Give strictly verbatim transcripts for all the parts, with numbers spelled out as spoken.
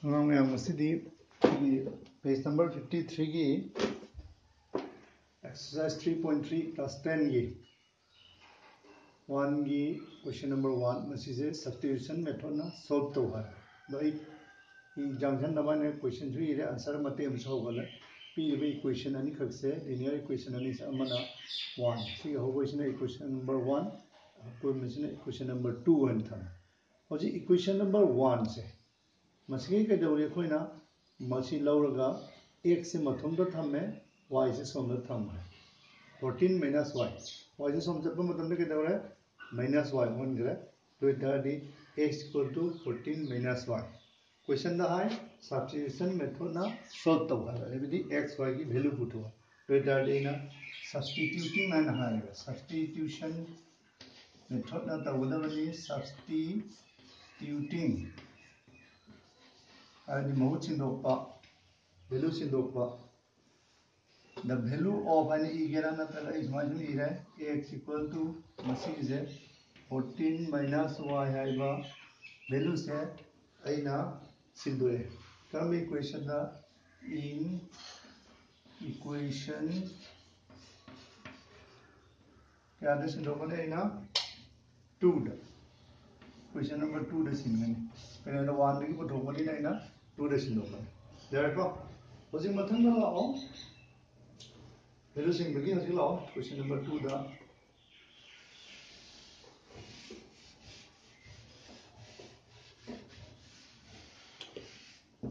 ꯑꯉꯥꯡ ꯃꯌꯥꯝ, ꯉꯁꯤꯗꯤ ꯑꯩꯈꯣꯏꯒꯤ page number fifty three ꯒꯤ exercise three point three class ten ꯒꯤ one ꯒꯤ question number one, ꯃꯁꯤꯁꯦ substitution method ꯅ solve ꯇꯧ ꯍꯥꯏ꯫ ꯑꯗꯣ ꯑꯩ ꯏꯟꯖꯪꯁꯟ ꯑꯗꯨꯃꯥꯏꯅ question ꯁꯨ ꯏꯔꯦ, answer ꯃꯇꯦꯛ ꯑꯃꯁꯨ ꯍꯧꯒꯠꯂꯦ꯫ ꯄꯤꯔꯤꯕ equation ꯑꯅꯤꯈꯛꯁꯦ, linear equation ꯑꯅꯤꯁꯦ, ꯑꯃꯅ one, ꯁꯤꯒꯤ ꯍꯧꯕꯁꯤꯅ equation number one, ꯑꯀꯣꯟꯕꯁꯤꯅ equation number two ꯑꯣꯏꯅ ꯊꯝꯃꯦ꯫ ꯍꯧꯖꯤꯛ equation number one ꯁꯦ, ꯃꯁꯤꯒꯤ ꯀꯩꯗꯧꯔꯤ? ꯑꯩꯈꯣꯏꯅ ꯃꯁꯤ ꯂꯧꯔꯒ x ꯁꯦ ꯃꯊꯣꯝꯗ ꯊꯝꯃꯦ, y ꯁꯦ ꯁꯣꯝꯗ ꯊꯝꯈ꯭ꯔꯦ꯫ Fourteen minus y, y ꯁꯦ ꯁꯣꯝ ꯆꯠꯄ ꯃꯇꯝꯗ ꯀꯩꯗꯧꯔꯦ? Minus y ꯑꯣꯟꯈ꯭ꯔꯦ꯫ ꯑꯗꯨ ꯑꯣꯏꯇꯥꯔꯗꯤ x equal to fourteen minus y꯫ Question the high, substitution method ꯅ solve ꯇꯧ ꯍꯥꯏꯕ, ꯍꯥꯏꯕꯗꯤ x y ꯒꯤ value ꯄꯨꯊꯣꯛꯑꯣ꯫ ꯑꯗꯨ ꯑꯣꯏꯇꯥꯔꯗꯤ ꯑꯩꯅ substituting ꯍꯥꯏꯅ ꯍꯥꯏꯔꯒ, substitution method ꯅ ꯇꯧꯒꯗꯕꯅꯤ꯫ Substituting ꯍꯥꯏꯗꯤ ꯃꯍꯨꯠ ꯁꯤꯟꯗꯣꯛꯄ, value ꯁꯤꯟꯗꯣꯛꯄ꯫ The value of ꯍꯥꯏꯅ ꯏꯒꯦꯔꯥ, ꯅꯠꯇ꯭ꯔꯒ ꯑꯩ ꯁꯨꯃꯥꯏꯅ ꯁꯨꯝ ꯏꯔꯦ, x equal to ꯃꯁꯤꯒꯤꯁꯦ fourteen minus y ꯍꯥꯏꯕ value ꯁꯦ ꯑꯩꯅ ꯁꯤꯟꯗꯣꯛꯑꯦ꯫ ꯀꯔꯝꯕ equation ꯗ? In equation ꯀꯌꯥꯗ ꯁꯤꯟꯗꯣꯛꯀꯅꯤ? ꯑꯩꯅ two ꯗ, question number two ꯗ ꯁꯤꯟꯒꯅꯤ꯫ ꯀꯩꯅꯣꯗ one ꯗꯒꯤ ꯄꯨꯊꯣꯛꯄꯅꯤꯅ ꯑꯩꯅ two ꯗ ꯁꯤꯟꯗꯣꯛꯀꯅꯤ꯫ ꯌꯥꯔꯦꯀꯣ? ꯍꯧꯖꯤꯛ ꯃꯊꯪꯗ ꯂꯥꯛꯑꯣ, value ꯁꯤꯟꯕꯒꯤ ꯍꯧꯖꯤꯛ ꯂꯥꯛꯑꯣ, question number two ꯗ꯫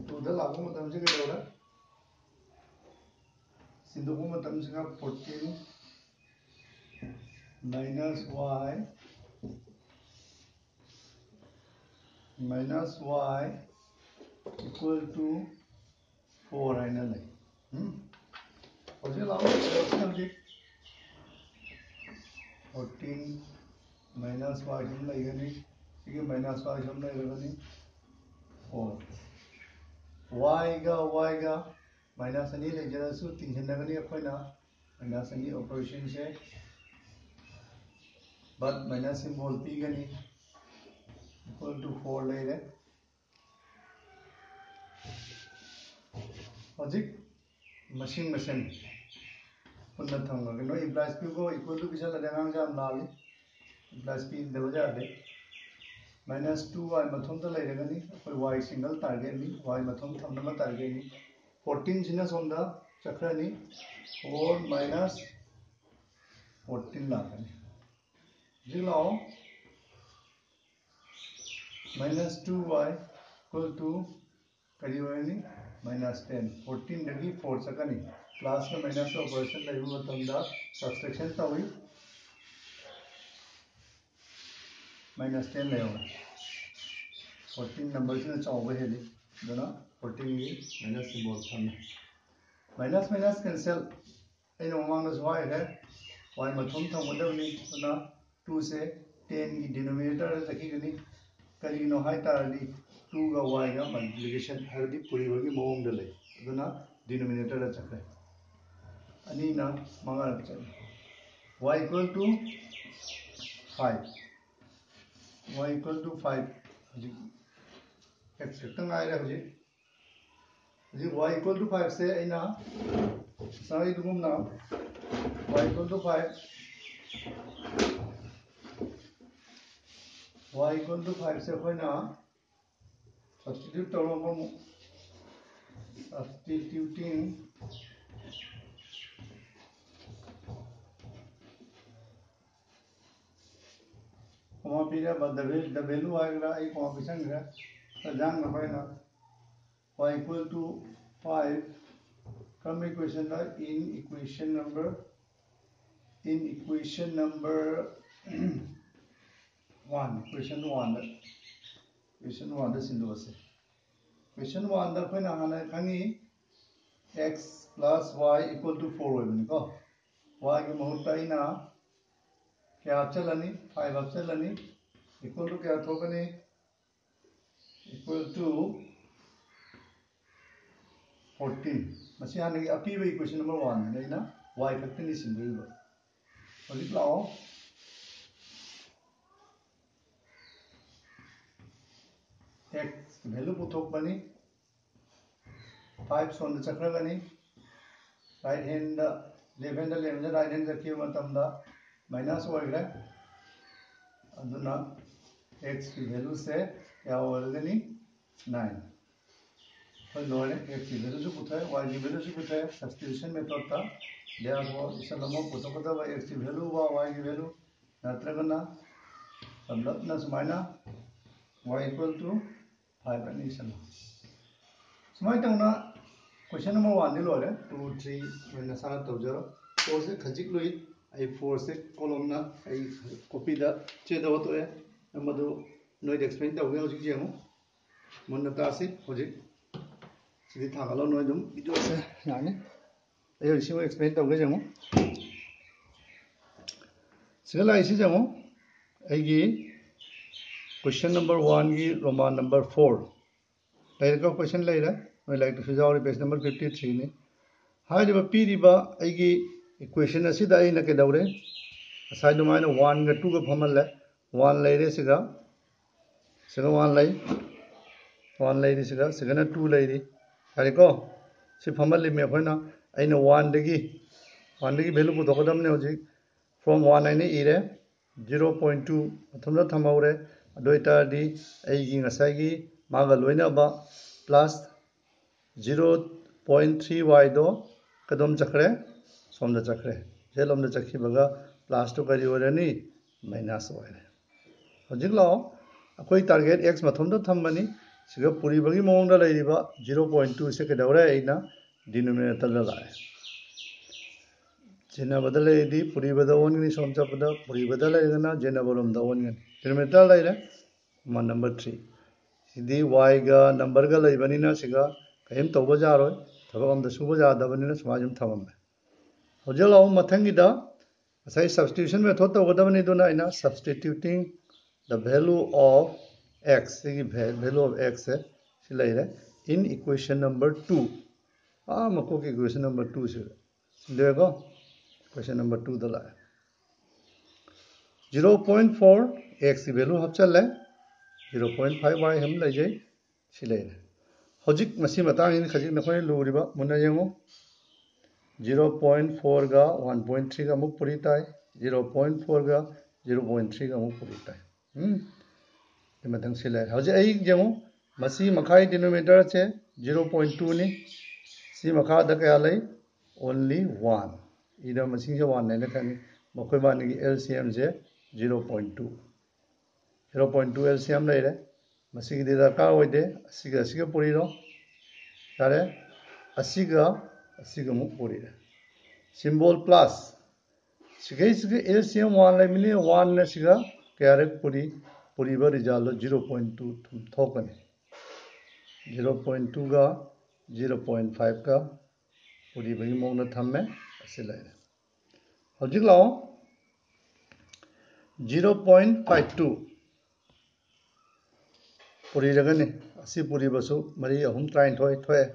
Two ꯗ ꯂꯥꯛꯄ ꯃꯇꯝꯁꯤ ꯀꯩꯗꯧꯔꯦ? ꯁꯤꯟꯗꯣꯛꯄ ꯃꯇꯝꯁꯤꯅ fourteen minus y minus y equal to four ꯍꯥꯏꯅ ꯂꯩ꯫ ꯎꯝ? ꯍꯧꯖꯤꯛ ꯂꯥꯛꯑꯣ, ꯍꯧꯖꯤꯛ ꯍꯧꯖꯤꯛ fourteen minus y ꯁꯨꯝ ꯂꯩꯒꯅꯤ, ꯁꯤꯒꯤ minus y ꯁꯨꯝ ꯂꯩꯔꯒꯅꯤ, four꯫ Y ꯒ y ꯒ minus ꯑꯅꯤ ꯂꯩꯖꯔꯁꯨ ꯇꯤꯡꯁꯤꯟꯅꯒꯅꯤ ꯑꯩꯈꯣꯏꯅ꯫ Minus ꯑꯅꯤ operation say, but minus symbol ꯄꯤꯒꯅꯤ, equal to four ꯂꯩꯔꯦ꯫ ꯍꯧꯖꯤꯛ ꯃꯁꯤꯡ ꯃꯁꯤꯡ ꯄꯨꯟꯅ ꯊꯝꯈ꯭ꯔꯒꯦ꯫ ꯅꯣꯏ implies P ꯀꯣ equal to P ꯆꯠꯂꯗꯤ ꯑꯉꯥꯡꯁꯦ ꯌꯥꯝ ꯂꯥꯜꯂꯤ꯫ Implies P ꯏꯟꯗꯕ ꯌꯥꯗꯦ꯫ Minus two y ꯃꯊꯣꯝꯇ ꯂꯩꯔꯒꯅꯤ꯫ ꯑꯩꯈꯣꯏ y single target ꯅꯤ, y ꯃꯊꯣꯝ ꯊꯝꯅꯕ target ꯅꯤ꯫ Fourteen ꯁꯤꯅ ꯁꯣꯝꯗ ꯆꯠꯈ꯭ꯔꯅꯤ꯫ Four minus fourteen ꯂꯥꯛꯀꯅꯤ꯫ ꯍꯧꯖꯤꯛ ꯂꯥꯛꯑꯣ꯫ Minus two y equal to ꯀꯔꯤ ꯑꯣꯏꯔꯅꯤ? Minus ten꯫ Fourteen ꯗꯒꯤ four ꯆꯠꯀꯅꯤ꯫ Plus ꯀ minus ꯀ operation ꯂꯩꯕ ꯃꯇꯝꯗ subtraction ꯇꯧꯏ꯫ Minus ten ꯂꯩꯍꯧꯔꯦ꯫ Fourteen number ꯁꯤꯅ ꯆꯥꯎꯕ ꯍꯦꯜꯂꯤ꯫ ꯑꯗꯨꯅ fourteen ꯒꯤ minus symbol ꯊꯝꯃꯤ꯫ Minus minus cancel꯫ ꯑꯩꯅ ꯃꯃꯥꯡꯗꯁꯨ ꯍꯥꯏꯈ꯭ꯔꯦ, y ꯃꯊꯣꯝ ꯊꯝꯒꯗꯕꯅꯤ꯫ ꯑꯗꯨꯅ two ꯁꯦ ten ꯒꯤ denominator ꯗ ꯆꯠꯈꯤꯒꯅꯤ꯫ ꯀꯔꯤꯒꯤꯅꯣ ꯍꯥꯏ ꯇꯥꯔꯗꯤ, two ꯒ y ꯒ multiplication, ꯍꯥꯏꯕꯗꯤ ꯄꯨꯔꯤꯕꯒꯤ ꯃꯑꯣꯡꯗ ꯂꯩ꯫ ꯑꯗꯨꯅ denominator ꯗ ꯆꯠꯈ꯭ꯔꯦ꯫ ꯑꯅꯤꯅ ꯃꯉꯥꯔꯛ ꯆꯠꯂꯤ꯫ Y equal to five꯫ Y equal to five꯫ ꯍꯧꯖꯤꯛ x ꯈꯛꯇ ꯉꯥꯏꯔꯦ ꯍꯧꯖꯤꯛ꯫ ꯍꯧꯖꯤꯛ y equal to five ꯁꯦ ꯑꯩꯅ ꯉꯁꯥꯏꯒꯤꯗꯨꯒꯨꯝꯅ y equal to five, y equal to five ꯁꯦ ꯑꯩꯈꯣꯏꯅ substitute ꯇꯧꯔꯒ ꯑꯃꯨꯛ, substituting comma ꯄꯤꯔꯕ, the value, the value ꯍꯥꯏꯒꯗ꯭ꯔꯥ, ꯑꯩ comma ꯄꯤꯁꯟꯈ꯭ꯔꯦ꯫ ꯑꯗꯨꯅ ꯑꯩꯈꯣꯏꯅ y equal to five ꯀꯔꯝꯕ equation the? In equation number, in equation number one, question one the, question one the ꯁꯤꯟꯗꯣꯛꯑꯁꯦ꯫ Question one ꯗ ꯑꯩꯈꯣꯏꯅ ꯍꯥꯟꯅ ꯈꯪꯉꯤ, x plus y equal to four ꯑꯣꯏꯕꯅꯤꯀꯣ꯫ Y ꯒꯤ ꯃꯍꯨꯠꯇ ꯑꯩꯅ ꯀꯌꯥ ꯍꯥꯞꯆꯜꯂꯅꯤ? Five ꯍꯥꯞꯆꯜꯂꯅꯤ꯫ Equal to ꯀꯌꯥ ꯊꯣꯛꯀꯅꯤ? Equal to fourteen꯫ ꯃꯁꯤ ꯍꯥꯟꯅꯒꯤ ꯑꯄꯤꯕ equation number one ꯅꯤꯅ ꯑꯩꯅ y ꯈꯛꯇꯅꯤ ꯁꯤꯟꯗꯣꯔꯤꯕ꯫ ꯍꯧꯖꯤꯛ ꯂꯥꯛꯑꯣ, x value ꯄꯨꯊꯣꯛꯄꯅꯤ꯫ ꯐꯥꯏꯚ ꯁꯣꯝꯗ ꯆꯠꯈ꯭ꯔꯒꯅꯤ꯫ ꯔꯥꯏꯠ ꯍꯦꯟꯗ, ꯂꯦꯐ ꯍꯦꯟꯗ ꯂꯩꯔꯝꯕꯁꯦ ꯔꯥꯏꯠ ꯍꯦꯟꯗ ꯆꯠꯈꯤꯕ ꯃꯇꯝꯗ ꯃꯥꯏꯅꯁ ꯑꯣꯏꯈ꯭ꯔꯦ꯫ ꯑꯗꯨꯅ ꯑꯦꯛꯁꯀꯤ ꯚꯦꯂꯨꯁꯦ ꯀꯌꯥ ꯑꯣꯏꯔꯒꯅꯤ? ꯅꯥꯏꯟ꯫ ꯑꯩꯈꯣꯏ ꯂꯣꯏꯔꯦ꯫ ꯑꯦꯛꯁꯀꯤ ꯚꯦꯂꯨꯁꯨ ꯄꯨꯊꯣꯛꯑꯦ, ꯋꯥꯏꯒꯤ ꯚꯦꯂꯨꯁꯨ ꯄꯨꯊꯣꯛꯑꯦ, ꯁꯕꯁꯇꯤꯇ꯭ꯌꯨꯁꯟ ꯃꯦꯊꯣꯠꯇ꯫ Therefore, ꯏꯆꯟ ꯑꯃ ꯄꯨꯊꯣꯛꯀꯗꯕ ꯑꯦꯛꯁꯀꯤ ꯚꯦꯂꯨꯒ ꯋꯥꯏꯒꯤ ꯚꯦꯂꯨ, ꯅꯠꯇ꯭ꯔꯒꯅ ꯁꯝꯂꯞꯅ ꯁꯨꯃꯥꯏꯅ y equal to five ꯑꯅꯤ ꯏꯁꯜꯂꯣ꯫ ꯁꯨꯃꯥꯏꯅ ꯇꯧꯅ ꯀꯣꯏꯁꯟ ꯅꯝꯕꯔ ꯋꯥꯟꯗꯤ ꯂꯣꯏꯔꯦ꯫ ꯇꯨ, ꯊ꯭ꯔꯤ ꯅꯣꯏ ꯅꯁꯥꯅ ꯇꯧꯖꯔꯣ꯫ ꯐꯣꯔꯁꯦ ꯈꯖꯤꯛ ꯂꯨꯏ꯫ ꯑꯩ ꯐꯣꯔꯁꯦ ꯀꯣꯂꯣꯝꯅ ꯑꯩ ꯀꯣꯄꯤꯗ ꯆꯦꯗ ꯑꯣꯠꯊꯣꯛꯑꯦ꯫ ꯃꯗꯨ ꯅꯣꯏꯗ ꯑꯦꯛꯁꯄ꯭ꯂꯦꯟ ꯇꯧꯒꯦ꯫ ꯍꯧꯖꯤꯛ ꯌꯦꯡꯉꯨ, ꯃꯨꯟꯅ ꯇꯥꯁꯤ꯫ ꯍꯧꯖꯤꯛ ꯁꯤꯗꯤ ꯊꯥꯡꯒꯠꯂꯣ, ꯅꯣꯏ ꯑꯗꯨꯝ ꯚꯤꯗꯤꯑꯣꯁꯦ ꯌꯥꯅꯤ꯫ ꯑꯩ ꯍꯧꯖꯤꯛ ꯁꯤꯃ ꯑꯦꯛꯁꯄ꯭ꯂꯦꯟ ꯇꯧꯒꯦ, ꯌꯦꯡꯉꯨ꯫ ꯁꯤꯗ ꯂꯥꯛꯏꯁꯤ ꯌꯦꯡꯉꯨ, ꯑꯩꯒꯤ ꯀꯣꯏꯁꯟ ꯅꯝꯕꯔ ꯋꯥꯟꯒꯤ ꯔꯣꯃꯥꯟ ꯅꯝꯕꯔ ꯐꯣꯔ ꯂꯩꯔꯦꯀꯣ, ꯀꯣꯏꯁꯟ ꯂꯩꯔꯦ, ꯅꯣꯏ ꯂꯥꯏꯔꯤꯛꯇꯁꯨ ꯌꯥꯎꯔꯤ, ꯄꯦꯖ ꯅꯝꯕꯔ ꯐꯤꯐꯇꯤ ꯊ꯭ꯔꯤꯅꯤ꯫ ꯍꯥꯏꯔꯤꯕ ꯄꯤꯔꯤꯕ ꯑꯩꯒꯤ ꯏꯀ꯭ꯋꯦꯁꯟ ꯑꯁꯤꯗ ꯑꯩꯅ ꯀꯩꯗꯧꯔꯦ? ꯉꯁꯥꯏ ꯑꯗꯨꯃꯥꯏꯅ ꯋꯥꯟꯒ ꯇꯨꯒ ꯐꯝꯍꯜꯂꯦ꯫ ꯋꯥꯟ ꯂꯩꯔꯦ ꯁꯤꯒ, ꯁꯤꯒ ꯋꯥꯟ ꯂꯩ, ꯋꯥꯟ ꯂꯩꯔꯤ ꯁꯤꯒ, ꯁꯤꯒꯅ ꯇꯨ ꯂꯩꯔꯤ꯫ ꯌꯥꯔꯦꯀꯣ? ꯁꯤ ꯐꯝꯍꯜꯂꯤꯃꯤ ꯑꯩꯈꯣꯏꯅ꯫ ꯑꯩꯅ ꯋꯥꯟꯗꯒꯤ, ꯋꯥꯟꯗꯒꯤ ꯚꯦꯂꯨ ꯄꯨꯊꯣꯛꯀꯗꯕꯅꯦ ꯍꯧꯖꯤꯛ꯫ ꯐ꯭ꯔꯣꯝ ꯋꯥꯟ ꯍꯥꯏꯅ ꯏꯔꯦ, ꯖꯤꯔꯣ ꯄꯣꯏꯟ ꯇꯨ ꯃꯊꯟꯇ ꯊꯝꯍꯧꯔꯦ꯫ ꯑꯗꯨ ꯑꯣꯏꯇꯥꯔꯗꯤ ꯑꯩꯒꯤ ꯉꯁꯥꯏꯒꯤ ꯃꯥꯒ ꯂꯣꯏꯅꯕ ꯄ꯭ꯂꯁ ꯖꯤꯔꯣ ꯄꯣꯏꯟ ꯊ꯭ꯔꯤ ꯋꯥꯏꯗꯣ ꯀꯗꯣꯝ ꯆꯠꯈ꯭ꯔꯦ? ꯁꯣꯝꯗ ꯆꯠꯈ꯭ꯔꯦ꯫ ꯖꯦꯠ ꯂꯣꯝꯗ ꯆꯠꯈꯤꯕꯒ ꯄ꯭ꯂꯁꯇꯨ ꯀꯔꯤ ꯑꯣꯏꯔꯅꯤ? ꯃꯥꯏꯅꯁ ꯑꯣꯏꯔꯦ꯫ ꯍꯧꯖꯤꯛ ꯂꯥꯛꯑꯣ, ꯑꯩꯈꯣꯏ ꯇꯥꯔꯒꯦꯠ ꯑꯦꯛꯁ ꯃꯊꯟꯇ ꯊꯝꯕꯅꯤ꯫ ꯁꯤꯒ ꯄꯨꯔꯤꯕꯒꯤ ꯃꯑꯣꯡꯗ ꯂꯩꯔꯤꯕ ꯖꯤꯔꯣ ꯄꯣꯏꯟ ꯇꯨꯁꯦ ꯀꯩꯗꯧꯔꯦ? ꯑꯩꯅ ꯗꯤꯅꯣꯃꯤꯅꯦꯇꯔꯗ ꯂꯥꯛꯑꯦ꯫ ꯁꯤꯖꯤꯟꯅꯕꯗ ꯂꯩꯔꯗꯤ ꯄꯨꯔꯤꯕꯗ ꯑꯣꯟꯒꯅꯤ, ꯁꯣꯝ ꯆꯠꯄꯗ ꯄꯨꯔꯤꯕꯗ ꯂꯩꯔꯒꯅ ꯖꯦꯅꯕ ꯔꯣꯝꯗ ꯑꯣꯟꯒꯅꯤ꯫ ꯗꯤꯅꯣꯃꯤꯅꯦꯇꯔ ꯂꯩꯔꯦ, ꯔꯣꯃꯥꯟ ꯅꯝꯕꯔ ꯊ꯭ꯔꯤ꯫ ꯁꯤꯗꯤ ꯋꯥꯏꯒ ꯅꯝꯕꯔꯒ ꯂꯩꯕꯅꯤꯅ ꯁꯤꯒ ꯀꯔꯤꯝ ꯇꯧꯕ ꯌꯥꯔꯣꯏ, ꯊꯕꯛ ꯑꯝꯇ ꯁꯨꯕ ꯌꯥꯗꯕꯅꯤꯅ ꯁꯨꯃꯥꯏꯅ ꯁꯨꯝ ꯊꯝꯃꯝꯃꯦ꯫ ꯍꯧꯖꯤꯛ ꯂꯥꯛꯑꯣ, ꯃꯊꯪꯒꯤꯗ ꯉꯁꯥꯏ substitution method ꯇꯧꯒꯗꯕꯅꯤ, ꯑꯗꯨꯅ ꯑꯩꯅ substituting the value of x, ꯁꯤꯒꯤ value of x ꯁꯦ ꯁꯤ ꯂꯩꯔꯦ, in equation number two, ah ꯃꯀꯣꯛꯀꯤ equation number two ꯁꯤꯗ ꯁꯤꯟꯗꯣꯛꯑꯦꯀꯣ꯫ Equation number two ꯗ ꯂꯥꯛꯑꯦ꯫ Zero point four, x ꯀꯤ value ꯍꯥꯞꯆꯜꯂꯦ, zero point five y ꯑꯃ ꯂꯩꯖꯩ, ꯁꯤ ꯂꯩꯔꯦ꯫ ꯍꯧꯖꯤꯛ ꯃꯁꯤ ꯃꯇꯥꯡꯁꯤꯅ ꯈꯖꯤꯛ ꯅꯈꯣꯏꯅ ꯂꯨꯔꯤꯕ ꯃꯨꯟꯅ ꯌꯦꯡꯉꯨ꯫ Zero point four ꯒ one point three ꯒ ꯑꯃꯨꯛ ꯄꯨꯔꯤ ꯇꯥꯏ, zero point four ꯒ zero point three ꯒ ꯑꯃꯨꯛ ꯄꯨꯔꯤ ꯇꯥꯏ꯫ ꯎꯝ? ꯁꯤ ꯃꯊꯪ ꯁꯤ ꯂꯩꯔꯦ꯫ ꯍꯧꯖꯤꯛ ꯑꯩ ꯌꯦꯡꯉꯨ, ꯃꯁꯤ ꯃꯈꯥꯒꯤ denominator ꯁꯦ zero point two ꯅꯤ꯫ ꯁꯤ ꯃꯈꯥꯗ ꯀꯌꯥ ꯂꯩ? Only one꯫ ꯏꯗ ꯃꯁꯤꯡꯁꯦ one ꯍꯥꯏꯅ ꯈꯪꯉꯤ꯫ ꯃꯈꯣꯏ ꯕꯥꯅꯤꯒꯤ L C M ꯁꯦ zero point two꯫ Zero point two L C M ꯂꯩꯔꯦ꯫ ꯃꯁꯤꯒꯤꯗꯤ ꯗꯔꯀꯥꯔ ꯑꯣꯏꯗꯦ꯫ ꯑꯁꯤꯒ ꯑꯁꯤꯒ ꯄꯨꯔꯤꯔꯣ꯫ ꯌꯥꯔꯦ꯫ ꯑꯁꯤꯒ ꯑꯁꯤꯒ ꯑꯃꯨꯛ ꯄꯨꯔꯤꯔꯦ꯫ Symbol plus꯫ ꯁꯤꯈꯩꯁꯤꯒ L C M one ꯂꯩꯃꯤꯅꯤ, one ꯅ ꯁꯤꯒ ꯀꯌꯥꯔꯛ ꯄꯨꯔꯤ? ꯄꯨꯔꯤꯕ result ꯗꯣ zero point two ꯊꯣꯛꯀꯅꯤ꯫ Zero point two ꯒ zero point five ꯒ ꯄꯨꯔꯤꯕꯒꯤ ꯃꯑꯣꯡꯗ ꯊꯝꯃꯦ꯫ ꯑꯁꯤ ꯂꯩꯔꯦ꯫ ꯍꯧꯖꯤꯛ ꯂꯥꯛꯑꯣ꯫ Zero point five two ꯄꯨꯔꯤꯔꯒꯅꯤ꯫ ꯑꯁꯤ ꯄꯨꯔꯤꯕꯁꯨ ꯃꯔꯤ ꯑꯍꯨꯝ ꯇꯔꯥꯅꯤꯊꯣꯏ ꯊꯣꯛꯑꯦ꯫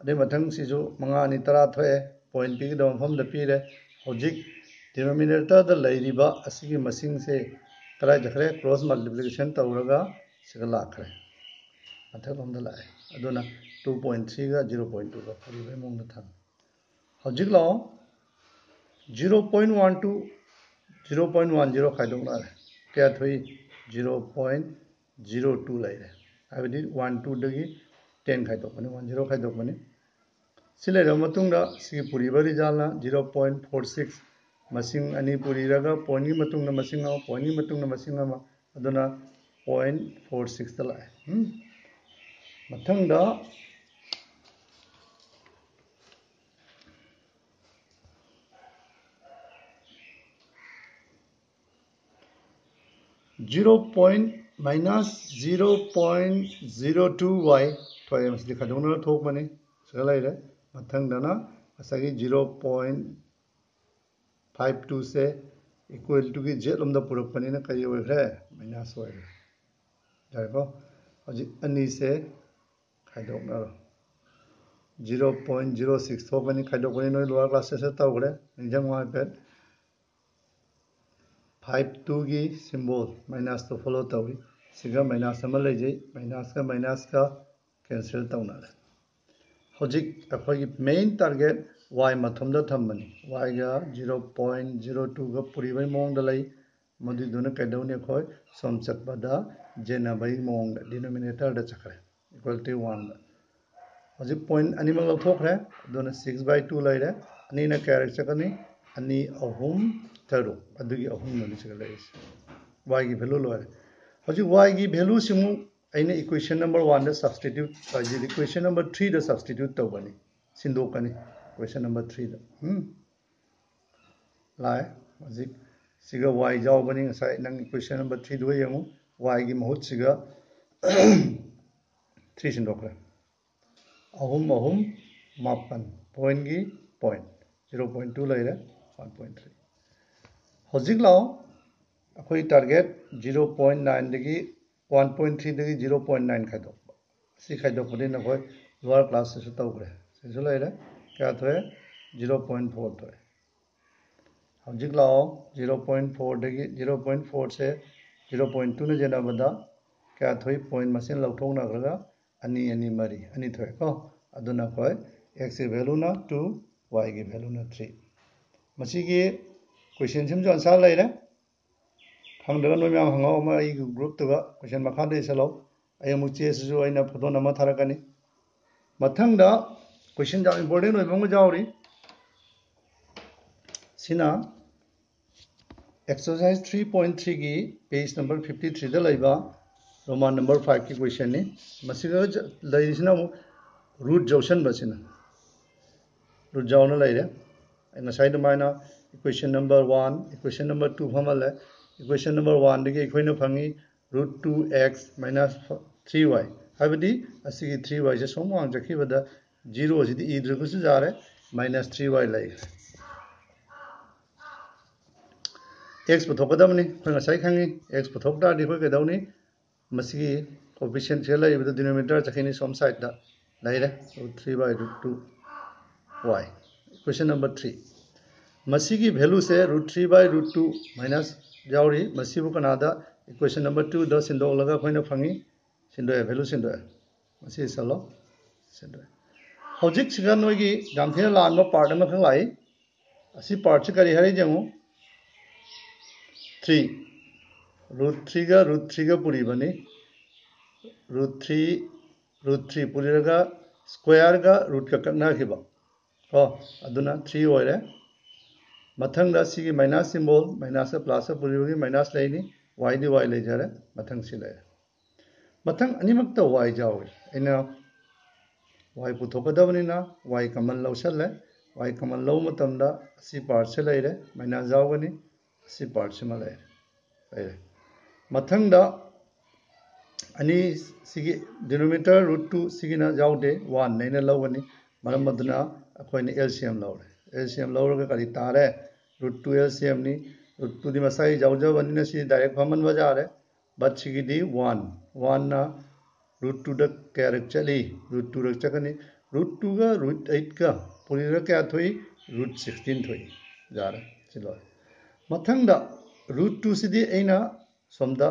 ꯑꯗꯩ ꯃꯊꯪꯁꯤꯁꯨ ꯃꯉꯥ ꯑꯅꯤ ꯇꯔꯥ ꯊꯣꯛꯑꯦ꯫ Point ꯄꯤꯒꯗꯕ ꯃꯐꯝꯗ ꯄꯤꯔꯦ꯫ ꯍꯧꯖꯤꯛ denominator ꯗ ꯂꯩꯔꯤꯕ ꯑꯁꯤꯒꯤ ꯃꯁꯤꯡꯁꯦ ꯀꯗꯥꯏ ꯆꯠꯈ꯭ꯔꯦ? Cross multiplication ꯇꯧꯔꯒ ꯁꯤꯗ ꯂꯥꯛꯈ꯭ꯔꯦ꯫ ꯃꯊꯛꯂꯣꯝꯗ ꯂꯥꯛꯑꯦ꯫ ꯑꯗꯨꯅ two point three ꯒ zero point two ꯒ ꯄꯨꯔꯤꯕꯒꯤ ꯃꯑꯣꯡꯗ ꯊꯝꯃꯤ꯫ ꯍꯧꯖꯤꯛ ꯂꯥꯛꯑꯣ꯫ Zero point one two, zero point one zero ꯈꯥꯏꯗꯣꯛꯅꯔꯦ꯫ ꯀꯌꯥ ꯊꯣꯛꯏ? Zero point zero two ꯂꯩꯔꯦ꯫ ꯍꯥꯏꯕꯗꯤ one two ꯗꯒꯤ ten ꯈꯥꯏꯗꯣꯛꯄꯅꯤ, one zero ꯈꯥꯏꯗꯣꯛꯄꯅꯤ꯫ ꯁꯤ ꯂꯩꯔꯕ ꯃꯇꯨꯡꯗ ꯁꯤꯒꯤ ꯄꯨꯔꯤꯕ result ꯅ zero point four six, ꯃꯁꯤꯡ ꯑꯅꯤ ꯄꯨꯔꯤꯔꯒ point ꯀꯤ ꯃꯇꯨꯡꯗ ꯃꯁꯤꯡ ꯑꯃ, point ꯀꯤ ꯃꯇꯨꯡꯗ ꯃꯁꯤꯡ ꯑꯃ, ꯑꯗꯨꯅ point four six ꯇ ꯂꯥꯛꯑꯦ꯫ ꯎꯝ? ꯃꯊꯪꯗ zero point minus zero point zero two y ꯊꯣꯛꯑꯦ꯫ ꯃꯁꯤꯗꯤ ꯈꯥꯏꯗꯣꯛꯅꯔ ꯊꯣꯛꯄꯅꯤ꯫ ꯁꯤꯗ ꯂꯩꯔꯦ꯫ ꯃꯊꯪꯗꯅ ꯉꯁꯥꯏꯒꯤ zero point five two say equal to ꯒꯤ z ꯂꯣꯝꯗ ꯄꯨꯔꯛꯄꯅꯤꯅ ꯀꯔꯤ ꯑꯣꯏꯈ꯭ꯔꯦ? Minus ꯑꯣꯏꯈ꯭ꯔꯦ꯫ ꯌꯥꯔꯦꯀꯣ? ꯍꯧꯖꯤꯛ ꯑꯅꯤꯁꯦ ꯈꯥꯏꯗꯣꯛꯅꯔꯣ꯫ Zero point zero six ꯊꯣꯛꯀꯅꯤ꯫ ꯈꯥꯏꯗꯣꯛꯄꯅꯤ ꯅꯣꯏ lower class ꯇ ꯇꯧꯈ꯭ꯔꯦ꯫ ꯅꯤꯡꯁꯤꯡꯉꯣ ꯍꯥꯏꯐꯦꯠ꯫ Five two ꯒꯤ symbol minus ꯇꯣ follow ꯇꯧꯏ꯫ ꯁꯤꯒ minus ꯑꯃ ꯂꯩꯖꯩ꯫ Minus ꯀ minus ꯀ cancel ꯇꯧꯅꯔꯦ꯫ ꯍꯧꯖꯤꯛ ꯑꯩꯈꯣꯏꯒꯤ main target y ꯃꯊꯨꯝꯗ ꯊꯝꯕꯅꯤ꯫ Y ꯒ zero point zero two ꯒ ꯄꯨꯔꯤꯕꯩ ꯃꯑꯣꯡꯗ ꯂꯩ꯫ ꯃꯗꯨꯏꯗꯨꯅ ꯀꯩꯗꯧꯅꯤ? ꯑꯩꯈꯣꯏ ꯁꯣꯝ ꯆꯠꯄꯗ ꯌꯦꯟꯅꯕꯒꯤ ꯃꯑꯣꯡꯗ denominator ꯗ ꯆꯠꯈ꯭ꯔꯦ, equality one ꯗ꯫ ꯍꯧꯖꯤꯛ point ꯑꯅꯤꯃꯛ ꯂꯧꯊꯣꯛꯈ꯭ꯔꯦ, ꯑꯗꯨꯅ six by two ꯂꯩꯔꯦ꯫ ꯑꯅꯤꯅ ꯀꯌꯥꯔꯛ ꯆꯠꯀꯅꯤ? ꯑꯅꯤ, ꯑꯍꯨꯝ, ꯇꯔꯨꯛ꯫ ꯑꯗꯨꯒꯤ ꯑꯍꯨꯝꯗꯨꯅꯤ ꯁꯤꯗ ꯂꯩꯔꯤꯁꯦ꯫ Y ꯒꯤ value ꯂꯣꯏꯔꯦ꯫ ꯍꯧꯖꯤꯛ y ꯒꯤ value ꯁꯤꯃꯨꯛ ꯑꯩꯅ equation number one ꯗ substitute, ꯍꯥꯏꯗꯤ equation number three ꯗ substitute ꯇꯧꯒꯅꯤ, ꯁꯤꯟꯗꯣꯛꯀꯅꯤ equation number three ꯗ꯫ ꯎꯝ? ꯂꯥꯛꯑꯦ꯫ ꯍꯧꯖꯤꯛ ꯁꯤꯒ y ꯌꯥꯎꯕꯅꯤ, ꯉꯁꯥꯏ ꯅꯪ equation number three ꯗꯨꯒ ꯌꯦꯡꯉꯨ, y ꯒꯤ ꯃꯍꯨꯠꯁꯤꯒ three ꯁꯤꯟꯗꯣꯛꯈ꯭ꯔꯦ꯫ ꯑꯍꯨꯝ ꯑꯍꯨꯝ ꯃꯥꯄꯟ, point ꯒꯤ point, zero point two ꯂꯩꯔꯦ, one point three꯫ ꯍꯧꯖꯤꯛ ꯂꯥꯛꯑꯣ, ꯑꯩꯈꯣꯏ target zero point nine ꯗꯒꯤ, one point three ꯗꯒꯤ zero point nine ꯈꯥꯏꯗꯣꯛꯄ꯫ ꯁꯤ ꯈꯥꯏꯗꯣꯛꯄꯗꯤ ꯅꯈꯣꯏ lower class ꯇꯁꯨ ꯇꯧꯈ꯭ꯔꯦ꯫ ꯁꯤꯁꯨ ꯂꯩꯔꯦ꯫ ꯀꯌꯥ ꯊꯣꯛꯑꯦ? Zero point four ꯊꯣꯛꯑꯦ꯫ ꯍꯧꯖꯤꯛ ꯂꯥꯛꯑꯣ, zero point four ꯗꯒꯤ, zero point four ꯁꯦ zero point two ꯅ ꯌꯦꯟꯅꯕꯗ ꯀꯌꯥ ꯊꯣꯛꯏ? Point ꯃꯁꯤꯡ ꯂꯧꯊꯣꯛꯅꯈ꯭ꯔꯒ ꯑꯅꯤ, ꯑꯅꯤ, ꯃꯔꯤ, ꯑꯅꯤ ꯊꯣꯛꯑꯦꯀꯣ꯫ ꯑꯗꯨꯅ ꯑꯩꯈꯣꯏ x ꯀꯤ value ꯅ two, y ꯒꯤ value ꯅ three꯫ ꯃꯁꯤꯒꯤ question ꯁꯤꯃꯁꯨ answer ꯂꯩꯔꯦ꯫ ꯈꯪꯗ꯭ꯔꯒ ꯅꯣꯏ ꯃꯌꯥꯝ ꯍꯪꯉꯛꯑꯣ, ꯑꯃ ꯑꯩꯒꯤ group ꯇꯨꯒ question ꯃꯈꯥꯗ ꯏꯁꯜꯂꯣ꯫ ꯑꯩ ꯑꯃꯨꯛ ꯆꯦꯁꯤꯁꯨ ꯑꯩꯅ photo ꯅꯝꯃ ꯊꯥꯔꯛꯀꯅꯤ꯫ ꯃꯊꯪꯗ question ꯌꯥꯝ important ꯑꯣꯏꯕ ꯑꯃ ꯌꯥꯎꯔꯤ꯫ ꯁꯤꯅ exercise three point three ꯒꯤ page number fifty three ꯗ ꯂꯩꯕ Roman number five ꯀꯤ question ꯅꯤ꯫ ꯃꯁꯤꯗ ꯂꯩꯔꯤꯁꯤꯅ ꯑꯃꯨꯛ root ꯌꯥꯎꯁꯟꯕꯁꯤꯅ꯫ Root ꯌꯥꯎꯅ ꯂꯩꯔꯦ꯫ ꯑꯩ ꯉꯁꯥꯏ ꯑꯗꯨꯃꯥꯏꯅ equation number one, equation number two ꯐꯝꯍꯜꯂꯦ꯫ Equation number one ꯗꯒꯤ ꯑꯩꯈꯣꯏꯅ ꯐꯪꯉꯤ root two x minus three y, ꯍꯥꯏꯕꯗꯤ ꯑꯁꯤꯒꯤ three y ꯁꯦ ꯁꯣꯝ ꯋꯥꯡ ꯆꯠꯈꯤꯕꯗ zero ꯁꯤꯗꯤ ꯏꯗ꯭ꯔꯒꯁꯨ ꯌꯥꯔꯦ, minus three y ꯂꯩꯈ꯭ꯔꯦ꯫ X ꯄꯨꯊꯣꯛꯀꯗꯕꯅꯤ, ꯑꯩꯈꯣꯏ ꯉꯁꯥꯏ ꯈꯪꯉꯤ꯫ X ꯄꯨꯊꯣꯛ ꯇꯥꯔꯗꯤ ꯑꯩꯈꯣꯏ ꯀꯩꯗꯧꯅꯤ? ꯃꯁꯤꯒꯤ coefficient ꯁꯤꯗ ꯂꯩꯔꯤꯕꯗ denominator ꯆꯠꯈꯤꯅꯤ, ꯁꯣꯝ side ꯇ ꯂꯩꯔꯦ, root three by root two y꯫ Question number three, ꯃꯁꯤꯒꯤ value say root three by root two minus ꯌꯥꯎꯔꯤ꯫ ꯃꯁꯤꯕꯨ ꯀꯅꯥꯗ? Equation number two ꯗ ꯁꯤꯟꯗꯣꯛꯂꯒ ꯑꯩꯈꯣꯏꯅ ꯐꯪꯉꯤ, ꯁꯤꯟꯗꯣꯛꯑꯦ, value ꯁꯤꯟꯗꯣꯛꯑꯦ꯫ ꯃꯁꯤ ꯏꯁꯜꯂꯣ꯫ ꯁꯤꯟꯗꯣꯛꯑꯦ꯫ ꯍꯧꯖꯤꯛꯁꯤꯒ ꯅꯣꯏꯒꯤ ꯌꯥꯝ ꯊꯤꯅ ꯂꯥꯟꯕ ꯄꯥꯔꯠ ꯑꯃꯈꯛ ꯂꯥꯛꯏ꯫ ꯑꯁꯤ ꯄꯥꯔꯠꯁꯤ ꯀꯔꯤ ꯍꯥꯏꯔꯤ ꯌꯦꯡꯉꯨ꯫ ꯊ꯭ꯔꯤ꯫ ꯔꯨꯠ ꯊ꯭ꯔꯤꯒ ꯔꯨꯠ ꯊ꯭ꯔꯤꯒ ꯄꯨꯔꯤꯕꯅꯤ꯫ ꯔꯨꯠ ꯊ꯭ꯔꯤ, ꯔꯨꯠ ꯊ꯭ꯔꯤ ꯄꯨꯔꯤꯔꯒ ꯁ꯭ꯀ꯭ꯋꯦꯔꯒ ꯔꯨꯠꯀ ꯀꯛꯅꯈꯤꯕ꯫ ꯀꯣ, ꯑꯗꯨꯅ ꯊ꯭ꯔꯤ ꯑꯣꯏꯔꯦ꯫ ꯃꯊꯪꯗ ꯁꯤꯒꯤ ꯃꯥꯏꯅꯁ ꯁꯤꯝꯕꯣꯜ, ꯃꯥꯏꯅꯁꯀ ꯄ꯭ꯂꯁꯀ ꯄꯨꯔꯤꯕꯒꯤ ꯃꯥꯏꯅꯁ ꯂꯩꯅꯤ꯫ ꯋꯥꯏꯗꯤ ꯋꯥꯏ ꯂꯩꯖꯔꯦ꯫ ꯃꯊꯪ ꯁꯤ ꯂꯩꯔꯦ꯫ ꯃꯊꯪ ꯑꯅꯤꯃꯛꯇ ꯋꯥꯏ ꯌꯥꯎꯏ꯫ ꯑꯩꯅ ꯋꯥꯏ ꯄꯨꯊꯣꯛꯀꯗꯕꯅꯤꯅ ꯋꯥꯏ ꯀꯃꯟ ꯂꯧꯁꯜꯂꯦ꯫ ꯋꯥꯏ ꯀꯃꯟ ꯂꯧꯕ ꯃꯇꯝꯗ ꯑꯁꯤ ꯄꯥꯔꯠꯁꯦ ꯂꯩꯔꯦ, ꯃꯥꯏꯅꯁ ꯌꯥꯎꯒꯅꯤ꯫ ꯑꯁꯤ ꯄꯥꯔꯠꯁꯤꯃ ꯂꯩꯔꯦ꯫ ꯂꯩꯔꯦ꯫ ꯃꯊꯪꯗ ꯑꯅꯤ ꯁꯤꯒꯤ ꯗꯤꯅꯣꯃꯤꯅꯦꯇꯔ ꯔꯨꯠ ꯇꯨ ꯁꯤꯒꯤꯅ ꯌꯥꯎꯗꯦ, ꯋꯥꯟ ꯑꯩꯅ ꯂꯧꯒꯅꯤ꯫ ꯃꯔꯝ ꯑꯗꯨꯅ ꯑꯩꯈꯣꯏꯅ ꯑꯦꯜ ꯁꯤ ꯑꯦꯝ ꯂꯧꯔꯦ꯫ ꯑꯦꯜ ꯁꯤ ꯑꯦꯝ ꯂꯧꯔꯒ ꯀꯔꯤ ꯇꯥꯔꯦ? Root two L C ꯑꯦꯝꯅꯤ꯫ Root ꯇꯨꯗꯤ ꯃꯁꯥꯒꯤ ꯌꯥꯎꯖꯕꯅꯤꯅ ꯁꯤ ꯗꯥꯏꯔꯦꯛ ꯐꯝꯍꯟꯕ ꯌꯥꯔꯦ꯫ ꯕꯠ ꯁꯤꯒꯤꯗꯤ ꯋꯥꯟ, ꯋꯥꯟꯅ ꯔꯨꯠ ꯇꯨꯗ ꯀꯌꯥꯔꯛ ꯆꯠꯂꯤ? ꯔꯨꯠ ꯇꯨꯔꯛ ꯆꯠꯀꯅꯤ꯫ ꯔꯨꯠ ꯇꯨꯒ ꯔꯨꯠ ꯑꯩꯠꯀ ꯄꯨꯔꯤꯔ ꯀꯌꯥ ꯊꯣꯛꯏ? ꯔꯨꯠ ꯁꯤꯛꯁꯇꯤꯟ ꯊꯣꯛꯏ꯫ ꯌꯥꯔꯦ, ꯁꯤ ꯂꯣꯏꯔꯦ꯫ ꯃꯊꯪꯗ ꯔꯨꯠ ꯇꯨꯁꯤꯗꯤ ꯑꯩꯅ ꯁꯣꯝꯗ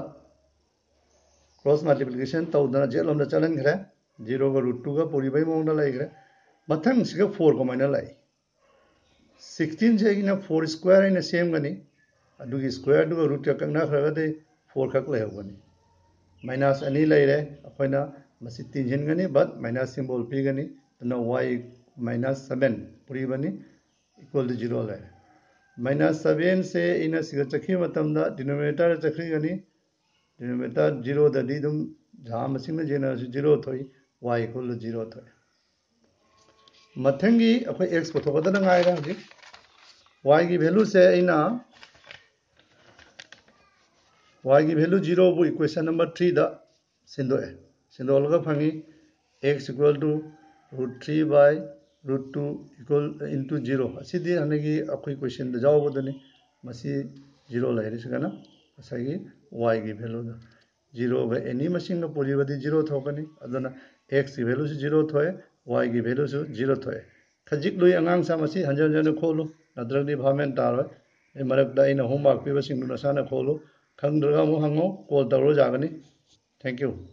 ꯀ꯭ꯔꯣꯁ ꯃꯜꯇꯤꯄ꯭ꯂꯤꯀꯦꯁꯟ ꯇꯧꯗꯅ ꯖꯦꯠ ꯂꯣꯝꯗ ꯆꯠꯍꯟꯈ꯭ꯔꯦ꯫ ꯖꯤꯔꯣꯒ ꯔꯨꯠ ꯇꯨꯒ ꯄꯨꯔꯤꯕꯩ ꯃꯑꯣꯡꯗ ꯂꯩꯈ꯭ꯔꯦ꯫ ꯃꯊꯪꯁꯤꯒ ꯐꯣꯔ ꯀꯃꯥꯏꯅ ꯂꯥꯛꯏ? ꯁꯤꯛꯁꯇꯤꯟꯁꯦ ꯑꯩꯅ ꯐꯣꯔ ꯁ꯭ꯀ꯭ꯋꯦꯔ ꯑꯩꯅ ꯁꯦꯝꯒꯅꯤ꯫ ꯑꯗꯨꯒꯤ ꯁ꯭ꯀ꯭ꯋꯦꯔꯗꯨꯒ ꯔꯨꯠꯀ ꯀꯛꯅꯈ꯭ꯔꯒꯗꯤ ꯐꯣꯔ ꯈꯛ ꯂꯩꯍꯧꯒꯅꯤ꯫ ꯃꯥꯏꯅꯁ ꯑꯅꯤ ꯂꯩꯔꯦ, ꯑꯩꯈꯣꯏꯅ ꯃꯁꯤ ꯇꯤꯟꯁꯤꯟꯒꯅꯤ, ꯕꯠ ꯃꯥꯏꯅꯁ ꯁꯤꯝꯕꯣꯜ ꯄꯤꯒꯅꯤ꯫ ꯑꯗꯨꯅ ꯋꯥꯏ ꯃꯥꯏꯅꯁ ꯁꯕꯦꯟ ꯄꯨꯔꯤꯕꯅꯤ, ꯏꯀ꯭ꯋꯦꯜ ꯇꯨ ꯖꯤꯔꯣ ꯂꯩꯔꯦ꯫ ꯃꯥꯏꯅꯁ ꯁꯕꯦꯟꯁꯦ ꯑꯩꯅ ꯁꯤꯒ ꯆꯠꯈꯤꯕ ꯃꯇꯝꯗ ꯗꯤꯅꯣꯃꯤꯅꯦꯇꯔꯗ ꯆꯠꯈꯤꯒꯅꯤ꯫ ꯗꯤꯅꯣꯃꯤꯅꯦꯇꯔ ꯖꯤꯔꯣꯗꯗꯤ ꯑꯗꯨꯝ ꯖꯍꯥ ꯃꯁꯤꯡꯅ ꯌꯦꯟꯅꯔꯁꯨ ꯖꯤꯔꯣ ꯊꯣꯛꯏ, ꯋꯥꯏ ꯏꯀ꯭ꯋꯦꯜ ꯇꯨ ꯖꯤꯔꯣ ꯊꯣꯛꯏ꯫ ꯃꯊꯪꯒꯤ ꯑꯩꯈꯣꯏ ꯑꯦꯛꯁ ꯄꯨꯊꯣꯛꯀꯗꯕ ꯉꯥꯏꯔꯦ ꯍꯧꯖꯤꯛ꯫ ꯋꯥꯏꯒꯤ ꯚꯦꯂꯨꯁꯦ ꯑꯩꯅ ꯋꯥꯏꯒꯤ ꯚꯦꯂꯨ ꯖꯤꯔꯣꯕꯨ ꯏꯀ꯭ꯋꯦꯁꯟ ꯅꯝꯕꯔ ꯊ꯭ꯔꯤꯗ ꯁꯤꯟꯗꯣꯛꯑꯦ꯫ ꯁꯤꯟꯗꯣꯛꯂꯒ ꯐꯪꯉꯤ x equal to root three by root two equal into zero꯫ ꯑꯁꯤꯗꯤ ꯍꯥꯟꯅꯒꯤ ꯑꯩꯈꯣꯏ ꯀꯣꯏꯁꯟꯗ ꯌꯥꯎꯕꯗꯨꯅꯤ꯫ ꯃꯁꯤ ꯖꯤꯔꯣ ꯂꯩꯔꯤꯁꯤꯒꯅ ꯉꯁꯥꯏꯒꯤ ꯋꯥꯏꯒꯤ ꯚꯦꯂꯨꯗꯣ꯫ ꯖꯤꯔꯣꯒ ꯑꯦꯅꯤ ꯃꯁꯤꯡꯒ ꯄꯨꯔꯤꯕꯗꯤ ꯖꯤꯔꯣ ꯊꯣꯛꯀꯅꯤ꯫ ꯑꯗꯨꯅ ꯑꯦꯛꯁꯀꯤ ꯚꯦꯂꯨꯁꯨ ꯖꯤꯔꯣ ꯊꯣꯛꯑꯦ, ꯋꯥꯏꯒꯤ ꯚꯦꯂꯨꯁꯨ ꯖꯤꯔꯣ ꯊꯣꯛꯑꯦ꯫ ꯈꯖꯤꯛ ꯂꯨꯏ ꯑꯉꯥꯡꯁꯥ, ꯃꯁꯤ ꯍꯟꯖꯟ ꯍꯟꯖꯟꯅ ꯈꯣꯠꯂꯨ, ꯅꯠꯇ꯭ꯔꯒꯗꯤ ꯚꯥꯞ ꯃꯦꯟ ꯇꯥꯔꯣꯏ꯫ ꯑꯩ ꯃꯔꯛꯇ ꯑꯩꯅ ꯍꯣꯝꯋꯥꯔꯛ ꯄꯤꯕꯁꯤꯡꯗꯨ ꯅꯁꯥꯅ ꯈꯣꯠꯂꯨ꯫ ꯈꯪꯗ꯭ꯔꯒ ꯑꯃꯨꯛ ꯍꯪꯉꯣ, ꯀꯣꯜ ꯇꯧꯔꯣ ꯌꯥꯒꯅꯤ꯫ Thank you꯫